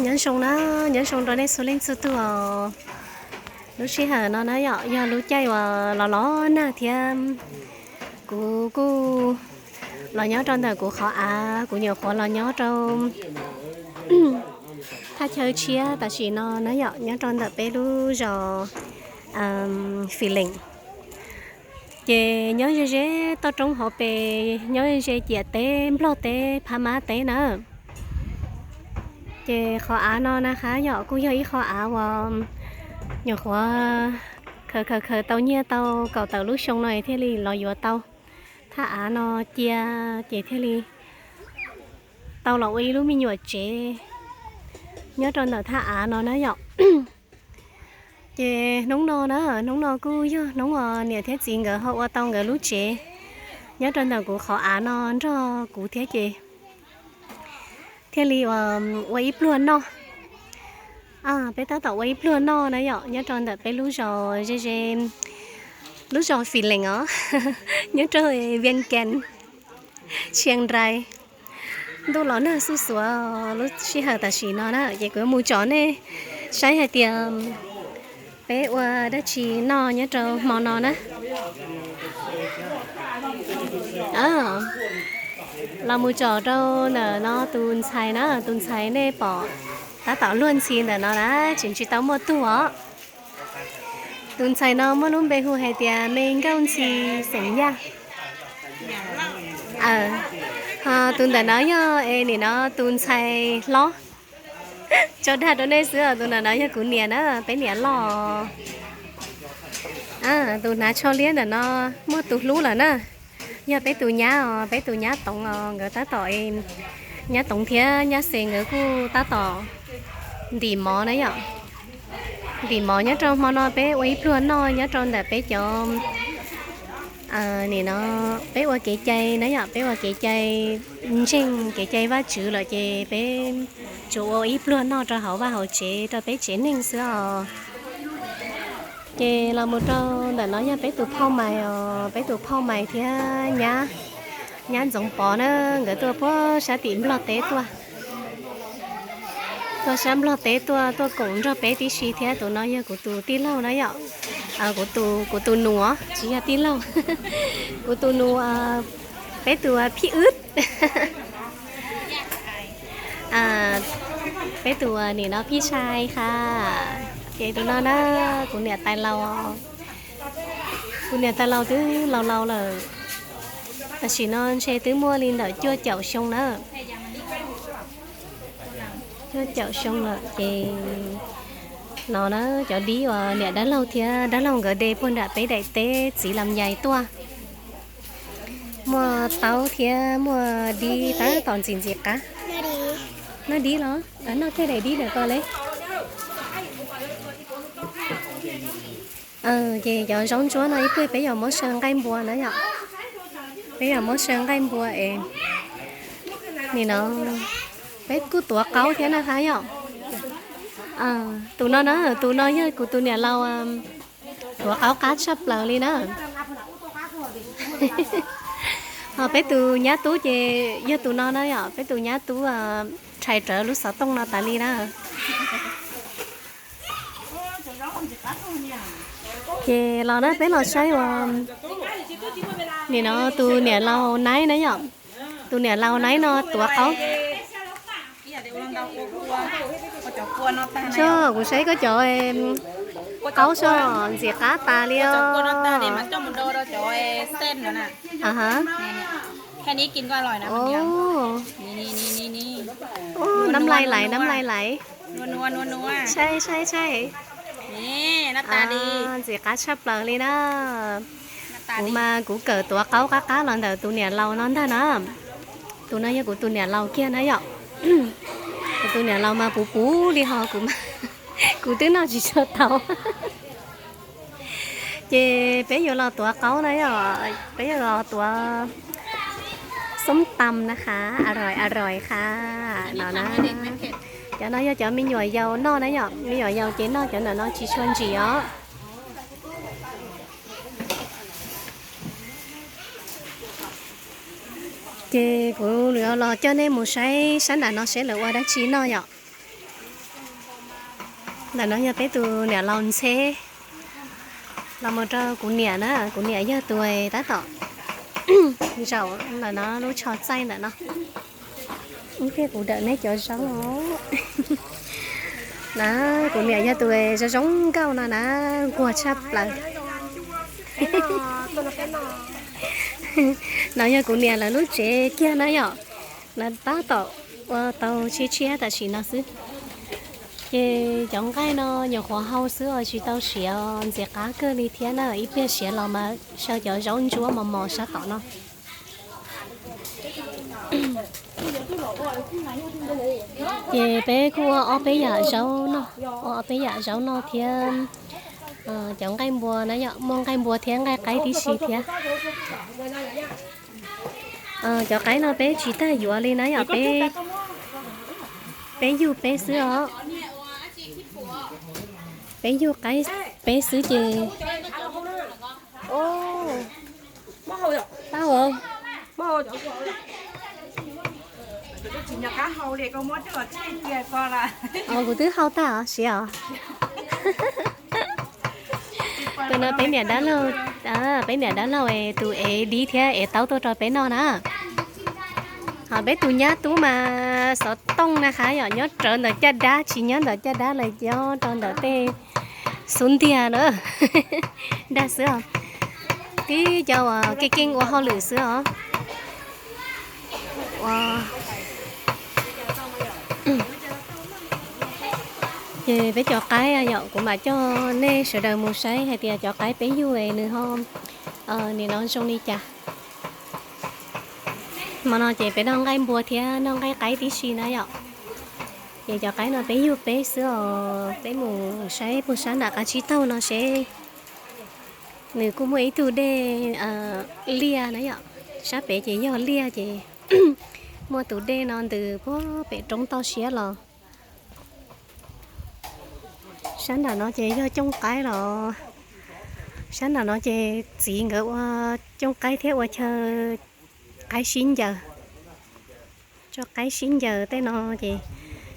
Nyob zoo na, nyob zoo rau nej txhua leej txhua tug os. Lub sij hawm no na yom, yog lub caij uas los los nag thiab, kuv kuj los nyob rau ntawm kuv qhov av, kuv nyuam qhuav los nyob rau thaj chaw tshiab tam sim no na yom, nyob rau ntawm peb lub zos Fis Lees. Ces nyob ze ze toj roob hauv pes, nyob ze ciam teb Nplog teb Phab Mab teb na. Ces qhov av no na hab yom, kuj yog ib qho av uas nyuam qhuav khaws khaws khaws tau nyiaj tau kaum tawm lub xyoo no thiaj li los yuav tau. Thaj av no cia ces thiaj li tau los ua ib lub me nyuam tsev nyob rau ntawm thaj av no na yom. Ces hnub no na, hnub no kuj yog hnub uas niam thiab txiv nkawd ho ua tau nkawd lub tsev nyob rau ntawm kuv qhov av no nrog kuv thiab ces thiaj li ua ib pluag noj. Peb tab tom ua ib pluag noj na yom, nyob rau ntawm peb lub zos ze ze, lub zos Fis Lees os, nyob rau Vias Cas, Tshias Rais. Ntuj los nag xuj xuav lub sij hawm tam sim no na, ces kuv yuav mus tsom nej saib hais tias peb ua dab tsi noj nyob rau hmo no na. Los mus tsom rau ntawm no tus ntxhais na, tus ntxhais nej pom tab tom luag ntxhi ntawm no na, tseem tsis tau muaj tug os. Tus ntxhais no muaj lub npe hu hais tias Me Nkauj Ntxhi xeem Yaj. Ho tus ntawm no yog es nim no tus ntxhais hlob. Tso dag rau nej xwb os, tus ntawm no yog kuv niam na, peb niam loj. Tus hnav tsho liab ntawm no muaj tus hlub lawm na, yog peb tus nyab os, peb tus nyab Toov os, nkawd tab tom, nyab Toov thiab nyab Xes nkawd kuj tab tom ntim mov na yom. Ntim mov nyob rau hmo no peb ua ib pluag noj nyob rau ntawm peb cov, nim no peb ua kev cai na yom, peb ua kev cai ntseeg kev cai Vajtswv lawm ces peb tsuas ua ib pluag noj rau hauv vaj hauv tsev rau peb tsev neeg xwb os. Ces los mus rau ntawm no yog peb tus phauj mais os, peb tus phauj mais thiab nyab, nyab Ntxoov Pov na, nkawd tuaj puag sab tim Nplog teb tuaj. Tuaj sab Nplog teb tuaj, tuaj koom nrog peb tib si thiab. Tus no yog kuv tus tij laug na yom, kuv tus, kuv tus nus os, tsis yog tij laug, kuv tus nus, peb tus phij wb, peb tus nim no phij sai ha. Ces tus no na, kuv niam tais laus, kuv niam tais laus twb laus laus lawm, tam sim no ntshe twb muaj li ntawm cuaj caum xyoo na. Cuaj caum xyoo lawm ces no na, cov dib uas niam dab laug thiab dab laug nkawd de puag nram peb daim teb txiv lam yais tuaj. Muaj taub thiab muaj dib tab tom ntxim ntxim qab. Noj dib los? Noj kiag daim dib ntawm ko le. Ces cov zaub ntsuab no ib pliag peb yuav muab saw nqaij npua na yom. Peb yuav muab saw nqaij npua es nim no peb kuj tuav qaub thiab na hab yom. Tus no na, tus no yog kuv tus niam laus tuav qaub qab tshaj plaws li na. Ho peb tus nyab tub ces yog tus no na yom, peb tus nyab tub rhais rawv lub xov tooj no tas li na. Ces los na peb los saib ua, nim no tus niam laus Naib na yom, tus niam laus Naib no tuav qaub. Soj, kuv saib koj cov qaub soj ntxim qab tas li os. Nab lais lais, nab lais lais. Saib saib saib. Ntxim qab tshaj plaws li na. Kuv mas kuv kawm tuav qaub qab qab los ntawm tus niam laus no ntag na. Tus no yog kuv tus niam laus kiag na yom. Kuv tus niam laus mas puv puv li ho kuv, kuv twb noj tsis tshua tau. Ces peb yuav los tuav qaub na yom, peb yuav los tuav xoob tam na ha, a rois a rois ha. No na, cov no yog cov me nyuam yaus noj na yom, me nyuam yaus ces noj cov ntawm no tsis tshua ntsim os. Ces kuv yuav los coj nej mus saib sab nram no seb lawv ua dab tsi noj yom. Ntawm no yog peb tus niam laus ntxheb los mus rau kuv niam na, kuv niam yog tus tab tom zaum ntawm no lub tsho txaij ntawm no. Ib pliag kuv dawm neb cov zaub os. Na, kuv niam yog tus zoo zoo nkauj no na, nquag tshaj plaws. No yog kuv niam lawv lub tsev kiag na yom. Lawv tab tom ua tau tshiab tshiab tam sim no xwb. Ces cov nqaij no nyuam qhuav hau xwb os, tsis tau siav, ntxim qab kawg li thiab na, ib pliag siav los mas xyaw cov zaub ntsuab mos mos sab tom no. Ces peb kuj ua ob peb yam zaub no, ua ob peb yam zaub no thiab cov nqaij npua na yom, muaj nqaij npua thiab nqaij qaib tib si thiab. Cov qaib no peb tsis tag yuav li na yom, peb, peb yug peb xwb os. Peb yug qaib peb xwb ces, tab, kuv twb hau tag os, siav os. Tus no peb niam dab laug, peb niam dab laug es tus ev dib thiab ev taub tuaj rau peb noj na. Ho peb tus nyab tub mas xov tooj na, qab yom, nyob rawv ntawm caj dab, tsis nyob ntawm caj dab lawm, nyob rau ntawm tej xub ntiag na. Dag xwb os. Tib cov uas keej keej ua hauj lwm xwb os. Ces peb cov qaib yom, kuv mam coj nej sawv daws mus saib hais tias cov qaib peb yug es nws ho, nim no zoo li cas. Hmo no ces peb noj nqaij npua thiab noj nqaij qaib tib si na yom. Ces cov qaib no peb yug peb xwb os, peb mus saib puag sab nram qab tsib taug no seb. Nws kuj muaj ib tug dej liaj na yom, sab pem ces yog liaj ces muaj tus dej no ntws puag pem roob toj siab los. Sab nram no ces yog cooj qaib los, sab nram no ces txiv nkawd ua cooj qaib thiab ua chaw qaib sib ncaws. Tso qaib sib ncaws tej no ces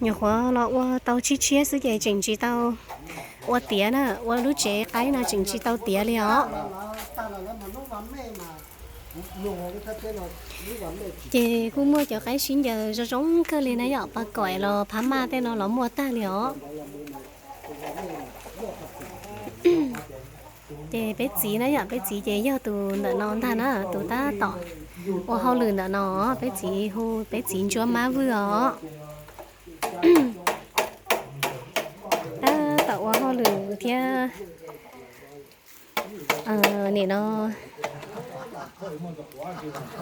nyuam qhuav los ua tau tshiab tshiab xwb ces tseem tsis tau ua tiav na, ua lub tsev qaib no tseem tsis tau tiav li os. Ces kuj muaj cov qaib sib ncaws zoo zoo kawg li na yom, pas kom los phab maj tej no los muaj tag li os. Ces peb txiv na yom, peb txiv ces yog tus ntawm no ntag na, tus tab tom ua hauj lwm ntawm no, peb txiv hu peb txiv Ntsuab Mab Vwj os. Tab tom ua hauj lwm thiab. Nim no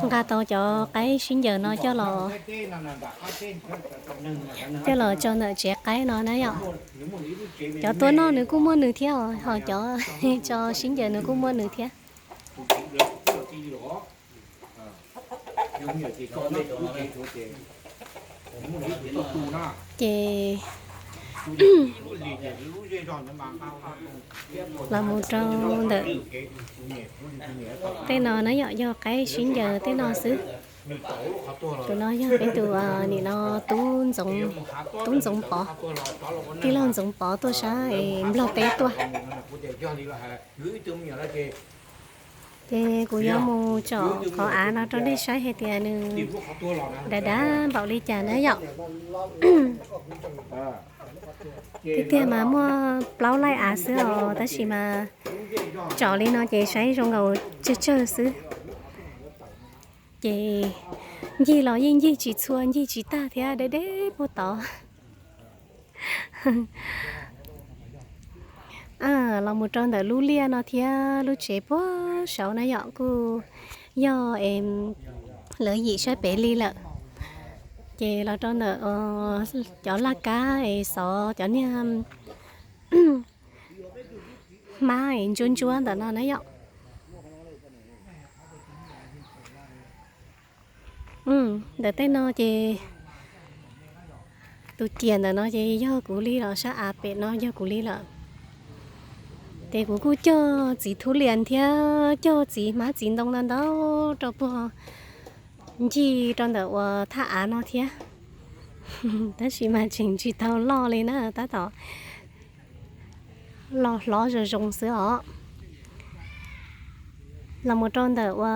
nqa tau cov qaib sib ncaws no coj los, coj los tso ntawm tsev qaib no na yom. Cov tua noj nws kuj muaj nws thiab os, ho cov tso sib ncaws nws kuj muaj nws thiab. Ces los mus rau ntawm tej no na yom, yog qaib sib ncaws tej no xwb. Tus no yog peb tus, nim no tub Ntxoov Pov, tij laug Ntxoov Pov tuaj sab Nplog teb tuaj. Ces kuv yuav mus tsom qhov av no rau nej saib hais tias nws dav dav npaum li cas na yom. Tiag tiag mas muaj plaub laij av xwb os, tab sis mas tsom li no ces saib zoo nkaus tsawg tsawg xwb. Ces ncig los yeej ncig tsis txhua, ncig tsis tag thiab, deb deb puag tod. Los mus rau ntawm lub liaj no thiab lub tsev puag saud na yom, kuj yog lawv yim sab pem li lawm. Ces los rau ntawm cov laj kab es xov cov niag hmab es ntsuab ntsuab ntawm no na yom. Ntawm tej no ces tus ciam ntawm no ces yog kuv li los, sab av pem no yog kuv li lawm. Ces kuv kuj cog txiv thub lias thiab cog txiv hmab txiv ntoo ntau ntau rau puag ncig rau ntawm uas thaj av no thiab. Tab sis mas tseem tsis tau loj li na, tab tom los hlob zoo zoo xwb os. Los mus rau ntawm ua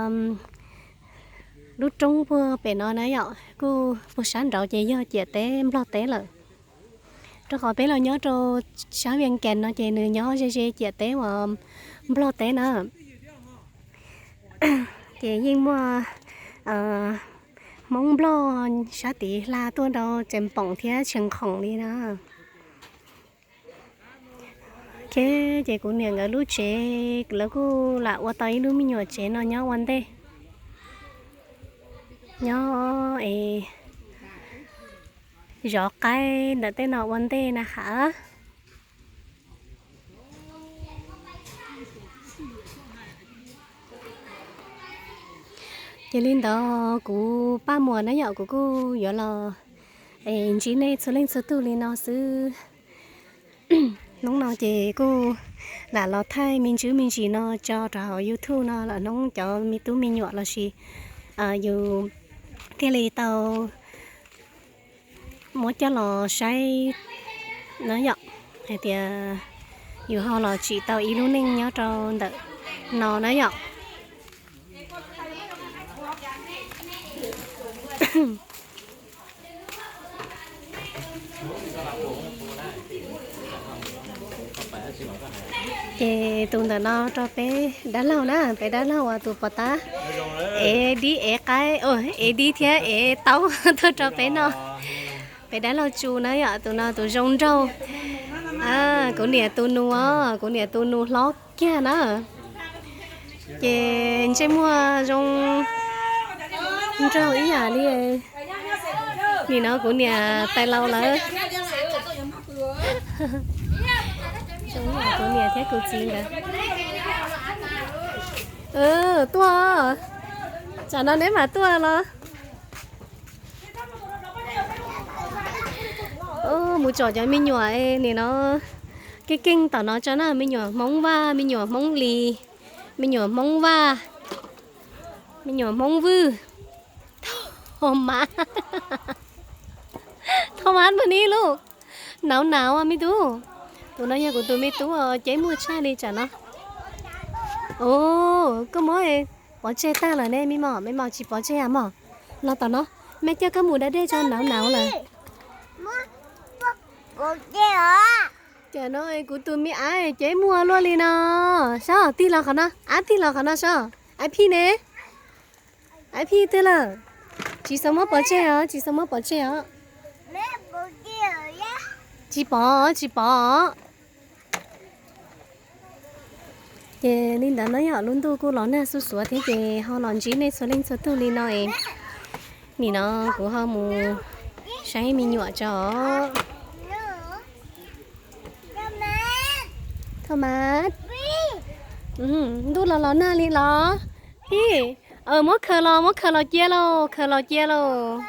lub roob puag pem no na yom, kuj puag sab nraud ces yog ciam teb Nplog teb lawm. Rau qhov peb los nyob rau sab Vias Cas no ces nws nyob ze ze ciam teb uas Nplog teb na. Ces yeej muaj Hmoob Nplog sab tid hla tuaj rau Tseem Poom thiab Tsheej Khoom li na. Ok, ces kuv niam nkawd lub tsev lawv kuj lam ua tau ib lub me nyuam tsev no nyob ua ntej. Nyob es zov qaib ntawm tej no ua ntej na has. Ces li ntawd kuv Paj Muas na yom, kuv kuj yuav los ntsib nej txhua leej txhua tug li no xwb. Hnub no ces kuj lam los thaij me ntsis me ntsis no tso rau hauv YouTube no los hnub cov me tub me nyuam los sis yus thiaj li tau muab coj los saib na yom, hais tias yus ho los tsim tau ib lub neej nyob rau ntawm no na yom. Ces tus ntawm no rau peb dab laug na, peb dab laug uas tus pov tab ev dib ev qaib, ev dib thiab ev taub tuaj rau peb noj. Peb dab laug Tsu na yom, tus no tus zoo nraug. Kuv niam tus nus os, kuv niam tus nus hlob kiag na. Ces ntsej muag zoo nraug ib yam li. Nim no kuv niam tais laus lawm. Kuv niam thiab kuv txiv nkawd tuaj. Tsam no neb mam tuaj los. Mus tsom cov me nyuam nim no keej keej tom no tso na, me nyuam Hmoob Vaj, me nyuam Hmoob Lis, me nyuam Hmoob Vaj, me nyuam Hmoob Vwj. Thoj Mab, Thoj Mab mas nib lub, nauv nauv me tub. Tus no yog kuv tus me tub os, ceb muag tshaj li tsam no. Koj muab pov tseg tag lawm ne me mos, me mos tsis pov tseg a mos. Los tom no, me coj koj mus da dej tso, nauv nauv lawm. Cas no kuv tus me ab ceb muag luaj li no. Sob, tig los qhov no, ab tig los qhov no sob. Ab phij ne, ab phij twg lawm? Tsis xav muab pov tseg os, tsis xav muab pov tseg os. Tsis pov, tsis pov. Ces li ntawd no yog lub ntuj kuj los nag xuj xuav thiab ces ho los ntsib nej txhua leej txhua tug li no es nim no kuv ho mus saib me nyuam tso. Thoj Mab, ntuj los los nag li los? Phij, muab khaws los, muab khaws los cia lauj, khaws los cia lauj.